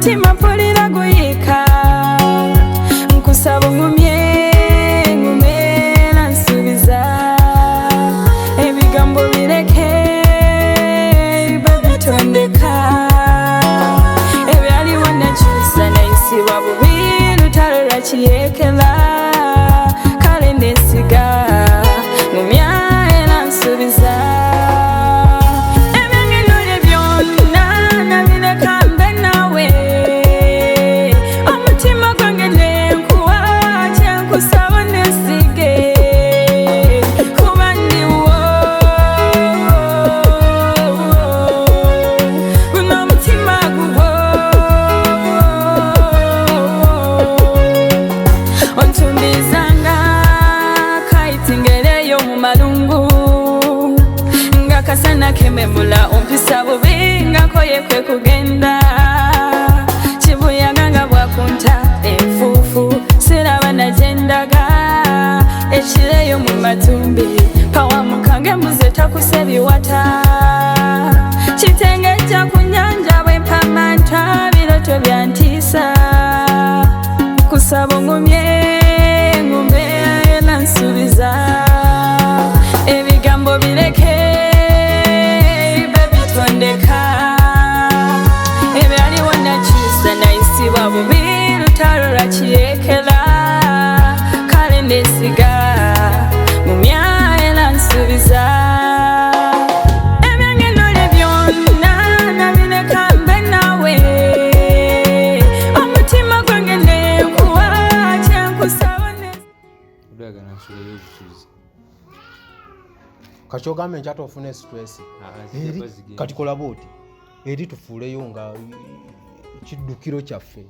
Omutima mpulira guyiika, nkusaba ongumye, ngumye era nsuubiza. Ebigambo bireke, baby, tondeka. Ebyaliwo nakyusa, nayisibwa bubi, lutalo lwakiyekera. Kale nesiga, ngumya era nsuubiza. Ebyange nolye byonna nabireka mbe naawe. Omutima gwange nenkuwa, kyenkusaba nesige, kuba ndiwo. Guno omutima guwo. Ontumbizanga kayitingereyo mu malungu, nga kasana kememula. Ompisa bubi, nga nkoye kwe kugenda. Kibuyaga nga bwakunta enfuufu, siraba nagendaga. Ekireyo mu matumbi pawamukange, mbuze takusa ebiwata. Kitengejja ku nnyanja bwe mpamanta, biroto byantiisa. Kusaba ongumye, ngumye era nsuubiza. Ebigambo bireke, baby, tondeka. Ebyaliwo nakyusa, nayisibwa bubi, lutalo lwakiyekera. Kale nesiga, ngumya era nsuubiza. Ebyange nolye byonna nabireka mbe naawe. Omutima gwange nenkuwa, kyenkusaba ne Odwagala nsuleyo obusuzi. Kati ogambye nti ate ofune stress. Ah, Eri zigenda. kati kola bwoti, eri tufuuleyo nga kiddukiro kyaffe.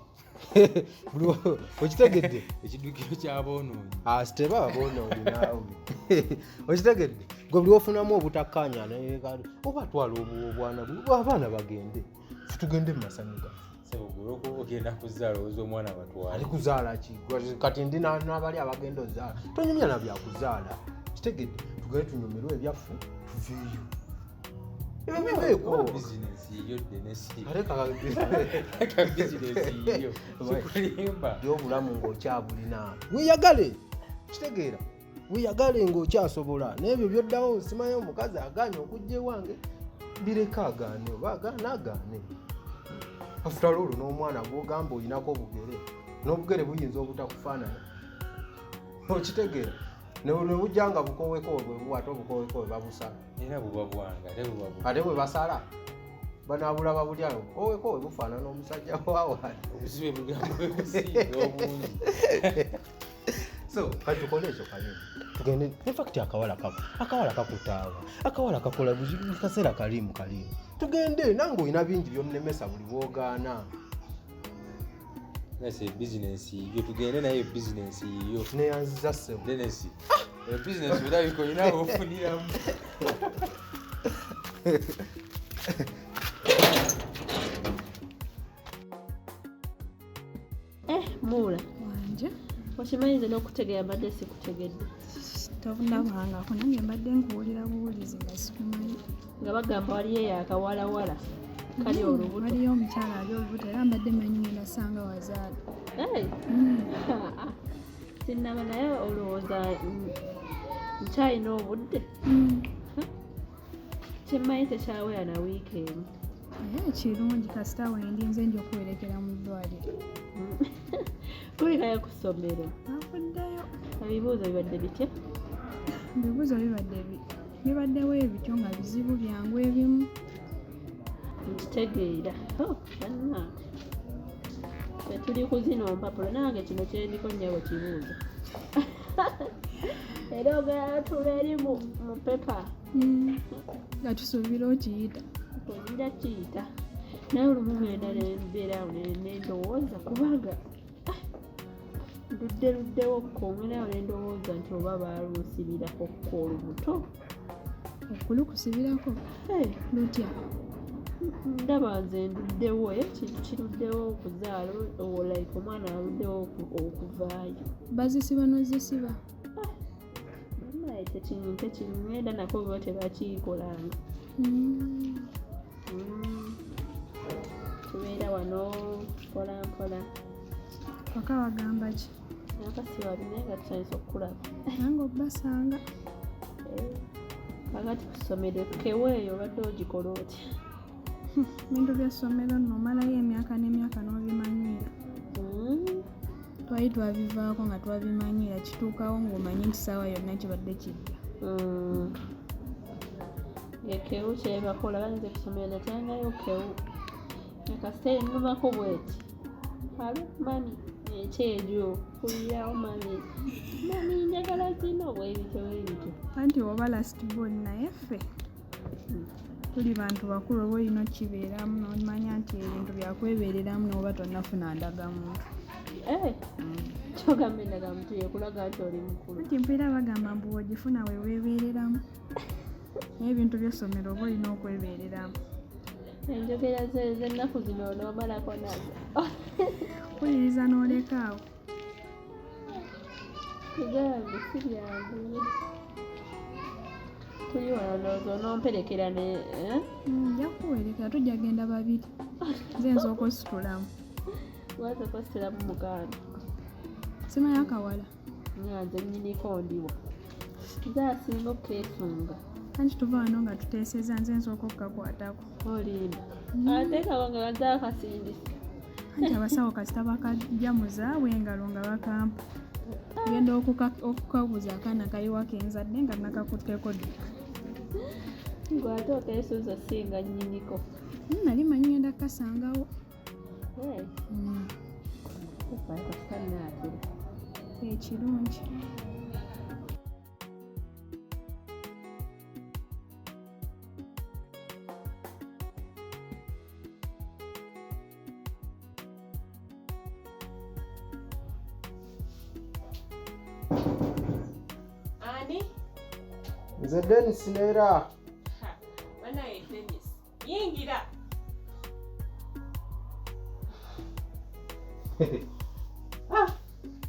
Okitegedde? Ekiddukiro kyaboonoonyi. Asiteba aboonoonyi naawe. Okitegedde? Gwe buli ofunamu obutakkaanya naye oba twala obwana, abaana bagende, ffe tugende mu masanyu gaffe. Sebo, olwokuba ogenda kuzaala, owooza omwana batwale. Ali kuzaala ki? Kati ndi n'abali abagenda ozaala, tonyumya na byakuzaala. Kitegedde? Tugende tunyumirwe ebyaffe, tuveeyo, ebyo biveeko. Bizinensi yiyo, Denesi. Ate Ka bizinensi yiyo, sikulimba. Obulamu ng'okyabulina, weeyagale. Kitegeera? Weeyagale ng'okyasobola. N'ebyo byoddawo, simanyi omukazi agaanye okujja ewange, bireka agaane oba agaane agaane. After all, n'omwana gw'ogamba olinako obugere, n'obugere buyinza obutakufaanana. Okitegeera? Ne bujja nga bukowekowe bwe buwa, ate obukowekowe babusala. Era buba bwange, ate buba Ate bwe basala banaabulaba butya? Obukowekowe bufaanana omusajja wawaali. Obusibe bugambo bwe businga obungi. So kati tukole ekyo kanene, tugende. Infact akawala kakutaawa, akawala kakola buli kaseera kaliimu kaliimu. Tugende nange, olina bingi byonnemesa buli bwogaana. Nase bizinensi yiyo, tugende naye, bizinensi yiyo. Neyanziza, ssebo. Denesi, eyo bizinensi olabika olina ofuniramu. Eh, Muula. Wanje. Okimanyi nze n'okutegeera mbadde sikutegedde. Tobundabwangako, nange mbadde nkuwulira buwulizi nga sikumanyi. Nga bagamba waliyo eyo akawalawala kali olubuto. Waliyo omukyala ali olubuto, era mbadde manyi ngenda sanga wazaala. Hey! Sinnaba, naye olowooza nkyalina obudde? Kyemmanyi tekyawera na wiiki emu. Naye kirungi, kasita wendi nze nja okuwerekera mu ddwaliro. Kulikayo ku ssomero. Avuddeyo. Ebibuuzo bibadde bitya? Ebibuuzo bibadde bibaddewo ebityo nga bizibu, byangu ebimu. Nkitegeera. Oh, bannange, ffe tuli ku zino mpapula, nange kino kyendiko nnyabo kibuuzo, era ogala tula eri mu pepa. Nga tusuubira okiyita. Nja kiyita, naye olumu ngenda nembeera awo nendowooza, kubanga ah, ndudde luddewo ko, ngenda awo nendowooza nti oba baalunsibirako ko olubuto. Okulukusibirako? Hey, Lutya? Ndaba nze nduddewo, ekintu kiruddewo okuzaala, like omwana aluddewo okuvaayo. Bazisiba n'ozisiba? Naye tekiŋŋenda nako, bo tebakikolanga. Tubeera wano. Mpola mpola. Waka wagamba ki? Aka si wabi naye nga tusanyusa okukulaba. Nange obbasanga. Kakati ku ssomero keweeyo obadde ogikola otya? Bintu by'essomero nno omalayo emyaka n'emyaka n'obimanyiira. Twali twabivaako nga twabimanyiira, kituukawo ng'omanyi nti ssaawa yonna kibadde kijja. Ekewu kyebakola banze ku ssomero natyangayo kewu. Kasita ennumako bweti. Alo mami ekyejo kulirawo mami. Mami njagala zino bwebityo bwebityo. Anti oba last born naye ffe tuli bantu bakulu oba olina okkibeeramu n'omanya nti ebintu byakwebeereramu n'oba tonnafuna ndagamuntu. Kyogamba endagamuntu yekulaga nti oli mukulu. Anti mpulira bagamba mbu bw'ogifuna we weebeereramu. Naye ebintu by'essomero oba olina okwebeereramu. Enjogera z'ennaku zino onoomalako nazo. Wuliriza n'oleka awo. Kugambye si byangu. Tuli wano ndowooza onomperekera ne Nja kukuwerekera tujja genda babiri. Nze nsooka ositulamu. Wasooka ositulamu muganda. Simanyi akawala. Nga nze nnyiniko ndiwo. Nze asinga okukeesunga. Anti tuva wano nga tuteesezza nze nsooka okukakwatako. Olimba. Ate kaba nga nze akasindise. Anti abasawo kasita bakajja mu zaabwe engalo nga bakampa. Ngenda okukabuza akaana kayiwa ke nzadde nga nakakutteko dda. Gwe ate okeesunze osinga nnyiniko. Nali mmanyi ngenda kukasangawo. Kasita nnaatera. Ekirungi. Ani? Nze Denis neera. Banaye Denis, yingira.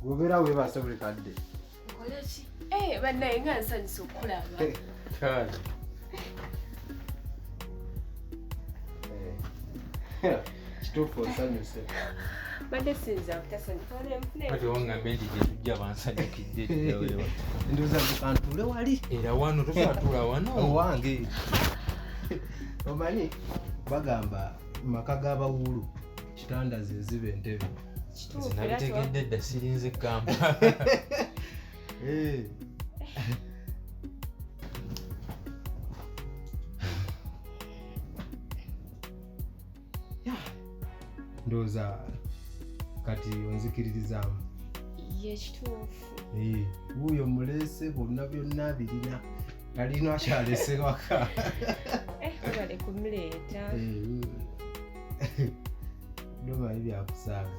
Gobeera weebase buli kadde. Nkole ki? Banaye nga nsanyusa okukulaba. Kale. Kituufu osanyuse. Badde siyinza butasanyuka. Kati wangambe nti gye tujja bansanyukidde dda. Ndowooza ntuule wali. Era wano tosobola wano. Owange. Omanyi bagamba maka g'abawuulu kitanda ze ziba entebe. Nze nabitegedde dda sirinze kamba. Ndowooza kati onzikiririzaamu. Ye kituufu. Wuuyo muleese bonna byonna birina. Talina akyalese waka. Webale kumuleeta. Ndomanyi byakusaaga.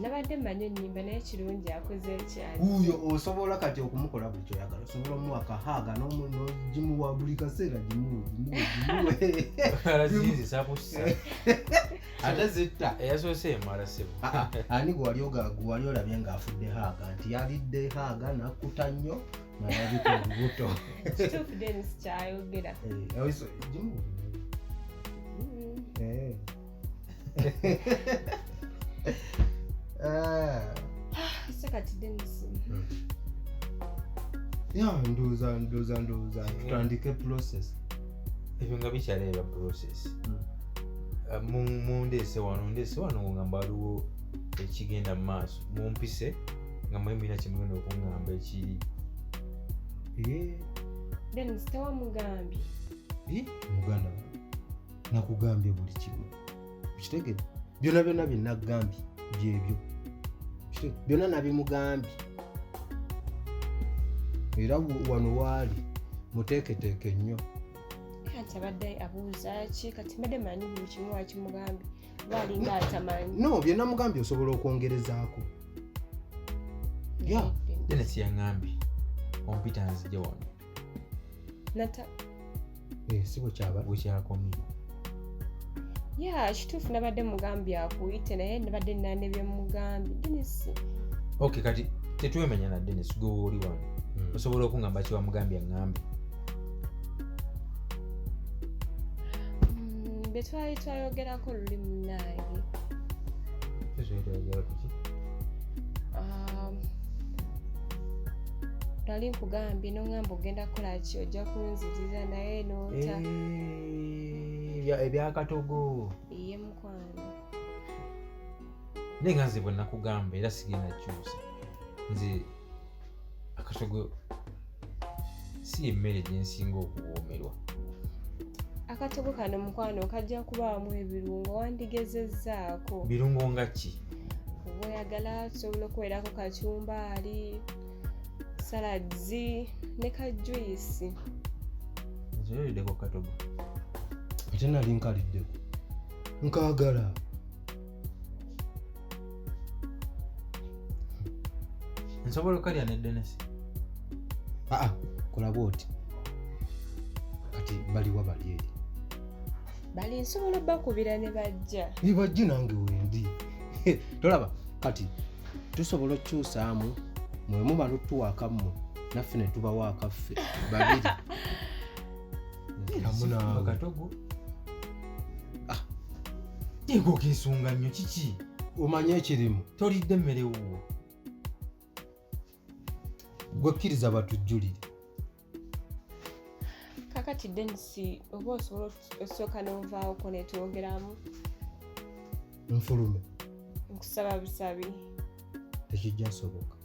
Nabadde mmanyi ennyimba naye kirungi akoze ekyali. Wuuyo osobola kati okumukola buli ky'oyagala. Osobola omuwa kahaaga n'ogimuwa buli kaseera gimuwe gimuwe. Alazinzisa kussa. Ate zitta. Eyasoose emala ssebo. Ani gwe wali olabye ng'afudde haaga nti yalidde haaga n'akkuta nnyo n'alabika olubuto. Kituufu Denis kyayogera. Gimuwe. So kati Denis. Ya ndowooza tutandike process. Ebyo nga bikyaleeba process. Mundeese wano ngamba waliwo ekigenda mu maaso. Mumpise nga mwe mulina kye mugenda okuŋŋamba ekiri. Denis tewamugambye. Muganda wange nakugambye buli kimu. Okitegedde? Byonna byonna bye nagambye byebyo. Byonna nabimugambye. Era wano waali muteeketeeke nnyo. Anti abadde abuuza ki kati mbadde mmanyi buli kimu wakimugambye. Oba alinga atamanyi. No, bye namugambye osobola okwongerezaako. Ya. Denis yaŋŋambye ompita nzije wano. Nata. Si bwe kyaba. Bwe kyakomye. Ya, kituufu nabadde mugambye akuyite naye nabadde nina ne bye mugambye. Denis. Okay, kati tetwemenya na Denis gwe oli wano. Osobola okuŋŋamba ki wamugambye aŋŋambe? Bye twali twayogerako luli munnange. Oyagala kuki? Nali nkugambye noŋŋamba ogenda kukola ki, ojja kunziriza naye nota. Ebyakatogo. Ye mukwano. Naye nga nze bwe nakugamba era sigenda kyusa. Nze akatogo si emmere gye nsinga okuwoomerwa. Akatogo kano mukwano kajja kubaamu ebirungo, wandigezezzaako. Birungo nga ki? Oba oyagala tusobola okuweerako kacumbaali, salads ne ka juice. Nze oliddeko katogo? Ate nali nkaliddeko. Nkaagala. Nsobola okalya ne Dennis? Aa, kola bw'oti. Kati baliwa bali eri? Bali nsobola obbakubira ne bajja. Ne bajja nange wendi. Tolaba kati tusobola okukyusaamu mwe muba n'otuwa akammwe naffe ne tubawa akaffe babiri. Era katogo. Yego keesunga nnyo kiki? Omanye ekirimu. Tolidde mmere wuwo. Gwe kkiriza batujjulire. Kakati Dennis oba osobola osooka n'ovaawoko ne twogeramu. Nfulume. Nkusaba busabi. Tekijja soboka.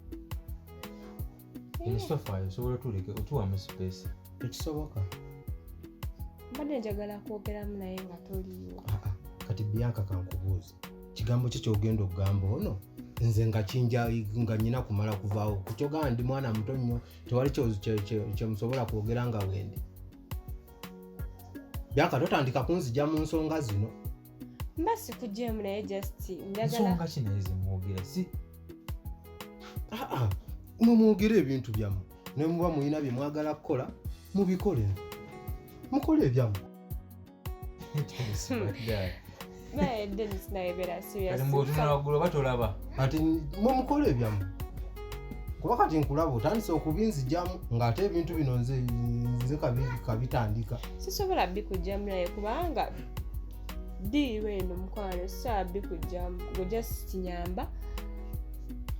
Esofaayo osobola otuleke otuwamu space. Tekisoboka. Mbadde njagala kwogeramu naye nga toliiwo. Kati Bianca kankubuuze. Kigambo ki ky'ogenda okugamba ono? Nze nga kinja nga nnyina kumala kuvaawo. Kukyogamba ndi mwana muto nnyo tewali kye musobola kwogera nga wendi. Bianca totandika kunzija mu nsonga zino. Mba sikugyemu naye just njagala. Nsonga ki naye ze mwogera si? Mwe mwogere ebintu byammwe. Ne muba mulina bye mwagala kukola mubikole. Mukole ebyammwe. Naye Dennis naye beera serious. Kati mbw'otunula waggulu oba tolaba? Ati mwe mukole ebyammwe. Kuba kati nkulaba otandise okubinzigyamu ng'ate ebintu bino nze kabitandika. Sisobola bikugyamu naye kubanga ddiiru eno mukwano sisobola bikugyamu. Gwe just kinyamba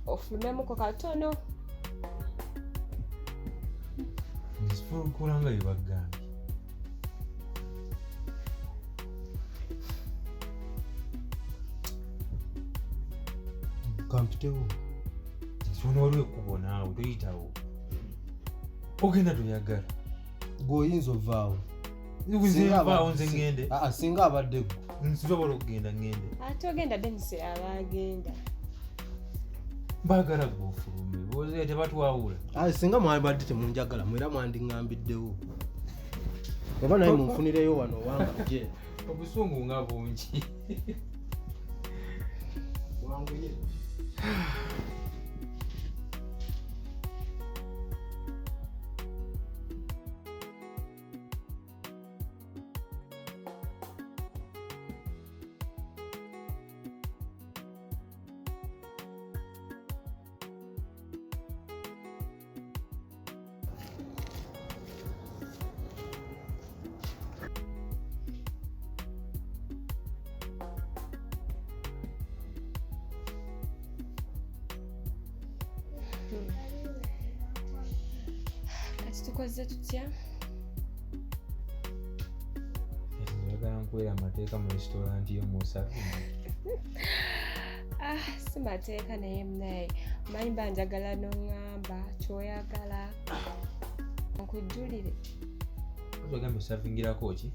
ofulumemuko katono. Nze nga bye bagambye. Kampitewo. Kino waliwo ekkubo naawe toyitawo. Ogenda toyagala. Gwe oyinza ovaawo. Nvaawo nze ŋŋende. Singa abadde ggwe. Nsobola okugenda ŋŋende. Ate ogenda Dennis aba agenda. Baagala ggwe ofulume, booze tebatwawula. Singa mwabadde temunjagala mwera mwandiŋŋambiddewo. Oba naye munfunireyo wano wanga gye. Obusungu nga bungi. Wanguye. Kati tukoze tutya? Njagala nkuwera amateeka mu restaurant yo musavu. Si mateeka naye munaye. Manyi mba njagala n'oŋŋamba ky'oyagala. Nkujjulire. Ogambye osavingirako ki?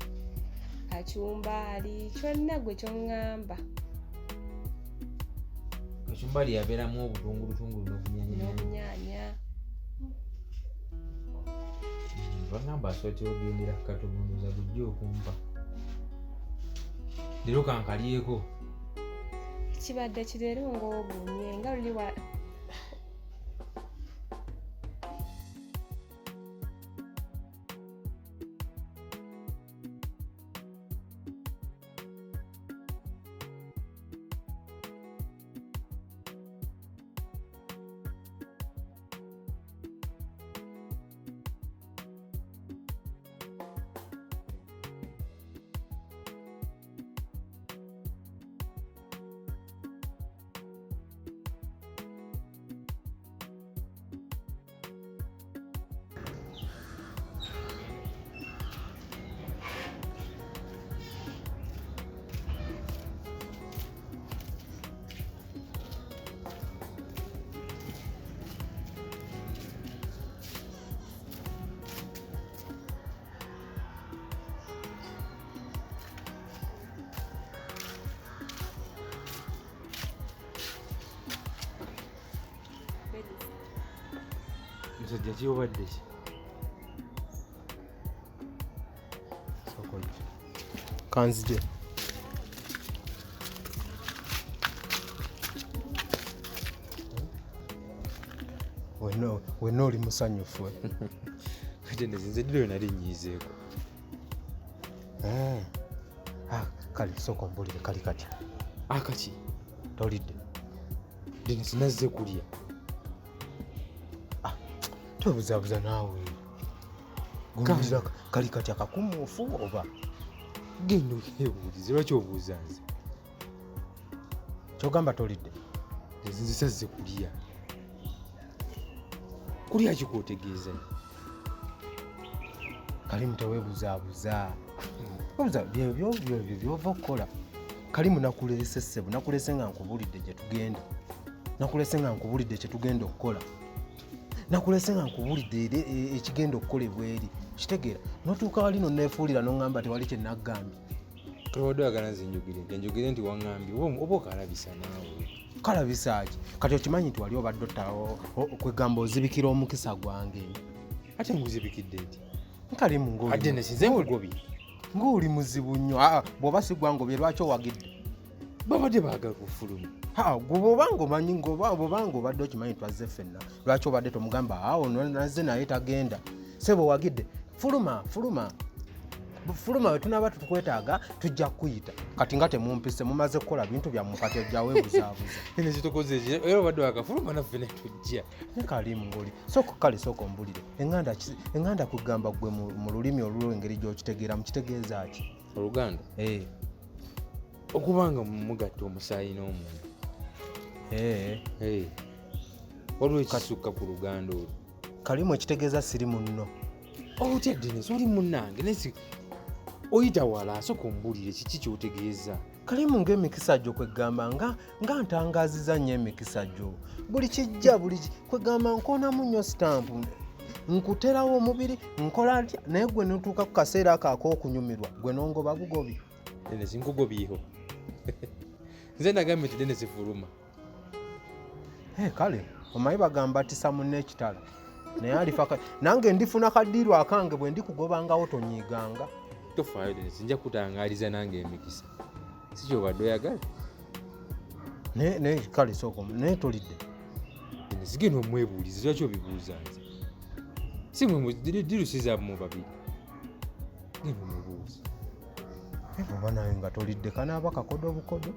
Kacumbaali kyonna gwe ky'oŋŋamba. Kacumbali yabeeramu obutungulutungulu n'obunyaanya. Bagamba asootera ogendera ku katogo gujja okumpa. Leero kankalyeko. Kibadde kireero ng'ogumye nga luli wa Musajja ki obadde ki? Sooka ojje. Kanzije. Wenna oli musanyufu. Kati nze ddi lwe nali nnyiizeeko? Kale sooka ombuulire kali kati. Akaki? Tolidde? Dennis nazze kulya. Tobuzaabuza naawe. Gumira kali kati akakumuufu oba? Genda okeebuulize, lwaki obuuza nze? Ky'ogamba tolidde? Nze sazze kulya. Kulya ki kw'otegeeza? Kalimu teweebuzaabuza. Obuza byebyo by'ova okukola. Kalimu nakuleese ssebo, nakuleese nga nkubuulidde gye tugenda. Nakuleese nga nkubuulidde kye tugenda okukola. Nakuleese nga nkubuulidde era ekigenda okukolebwa eri. Kitegeera, n'otuuka wali n'onneefuulira n'oŋŋamba tewali kye naggambye. Tobadde oyagala nze njogere nti njogere nti waŋŋambye oba okalabisa naawe. Kalabisa ki? Kati okimanyi nti wali obadde okwegamba ozibikira omukisa gwange. Ate nguzibikidde nti? Nkalimu ng'oli. Ate nze nkugobye. Ng'oli muzibu nnyo. Bw'oba si gwangobye lwaki owagidde? Babadde baagala kufuluma. Gwe bw'obanga omanyi bw'obanga obadde okimanyi twazze ffenna, lwaki obadde tomugamba awo nazze naye tagenda? Ssebo owagidde, fuluma, fuluma. Fuluma we tunaaba tukwetaaga tujja kukuyita. Kati nga temumpise mumaze kukola bintu byammwe kati ojja weebuzaabuza. Eno kitukoze ki? Era obadde wakafuluma naffe ne tujja. Ne Kalimu ng'oli. Sooka kale sooka ombulire. Eŋŋanda kugamba ggwe mu lulimi olulwo engeri gy'okitegeera mukitegeeza ki? Oluganda? Okubanga mugatta omusaayi n'omuntu. Waliwo ekisukka ku luganda olwo. Kalimu ekitegeeza siri munno. Otya Dennis, oli munnange naye oyita wala, sooka ombuulire kiki ky'otegeeza. Kalimu ng'emikisa gyo kwegamba nga ntangaaziza nnyo emikisa gyo. Buli kijja buli kwegamba nkoonamu nnyo sitampu. Nkuterawo omubiri nkola ntya naye gwe n'otuuka ku kaseera ako ak'okunyumirwa gwe n'ongoba bugobi. Dennis nkugobyeho. Nze nagambye nti Dennis fuluma. Kale omanyi bagamba tisa munno ekitala. Naye alifa nange ndifuna kaddiiro akange bwe ndikugobangawo tonyiiganga. Tofaayo Dennis, nja kutangaaliza nange emikisa. Si ky'obadde oyagala? Naye kale sooka naye tolidde. Dennis genda omwebuulize, lwaki obibuuza nze? Si mwe dirusiza mu babiri. Genda omubuuze. Oba nawe nga tolidde kanaaba kakodo bukodo.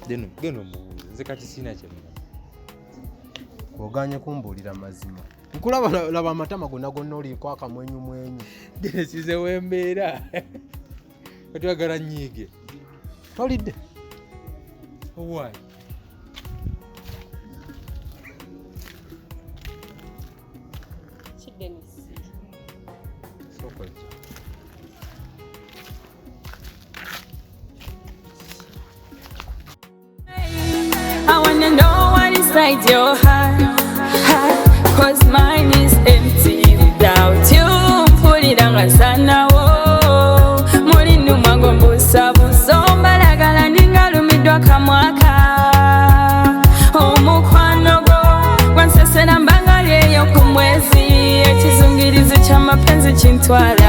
Genda omubuuze, nze kati sirina kye mmanyi. Oganye kumbuulira mazima. Nkulaba laba amatama gonna gonna oliko akamwenyumwenyu. Dennis nze wembeera. Kati oyagala nnyiige. Tolidde? Owaayi. Ki Dennis? Sooka ojje. I wanna know what inside your heart, cause mine is empty without you. Mpulira nga nsanawo, muli nnumwa ng'ombuusabuusa, mbalagala ninga lumiddwa kamwaka. Omukwano gwo gwansesera mbanga lyeyo ku mwezi, ekizungirizi ky'amapenzi kintwala.